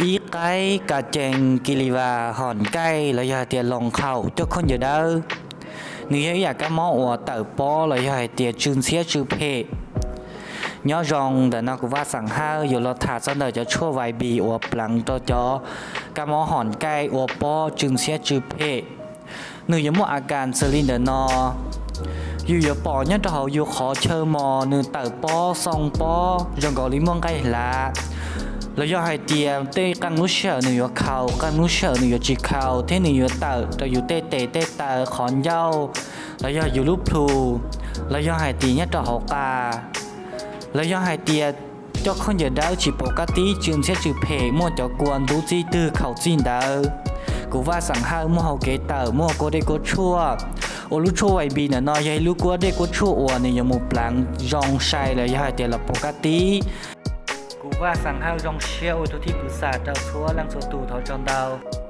Ib qaib ka cees, kis lis vas, hom kaij los yog hais tias loos qhaum, coj khaub ncaws dawb, nws yog ib yam kab mob uas tawm pob los yog hais tias tsw ntxhiab tsw phem. Nyob zoo, ntawm no kuv Vaj Xeem Hawj yuav los tham txog ntawm cov tshuaj vais npis uas pleev rau cov kab mob hom kaij ua pob tsw ntxhiab tsw phem. Nws yuav muaj a kas xws li ntawm no. Yus yuav pom nyob rau hauv yus qhov chaw mos nws tawm pob xoo pob zoo nkaus li muaj nqaij hlav, los yog hais tias tej qee lub sij hawm nws yuav khaus, qee lub sij hawm nws yuav tsis khaus, thiab nws yuav tawm rau yus tej tes tej taw, qhov ncauj, los yog yus lub plhu, los yog hais tias nyob rau hauv qa, los yog hais tias coj khaub ncaws dawb tsis pom kab tib, tsw ntxhiab tsw phem, muaj cov kua ntub txij twg khaus txij ntawd. Kuv Vaj Xeem Hawj muaj hau kev tawm, muaj kua dej kua tshuaj. Ua lub tshuaj vais npis ntawm no yog ib lub kua dej kua tshuaj uas nws yuav mus pleev zoo sai los yog hais tias los pom kab tib. Kuv Vaj Xeem Hawj zoo siab ua tus thij pwv xam rau txhua leej txhua tus, thov tsaug ntau.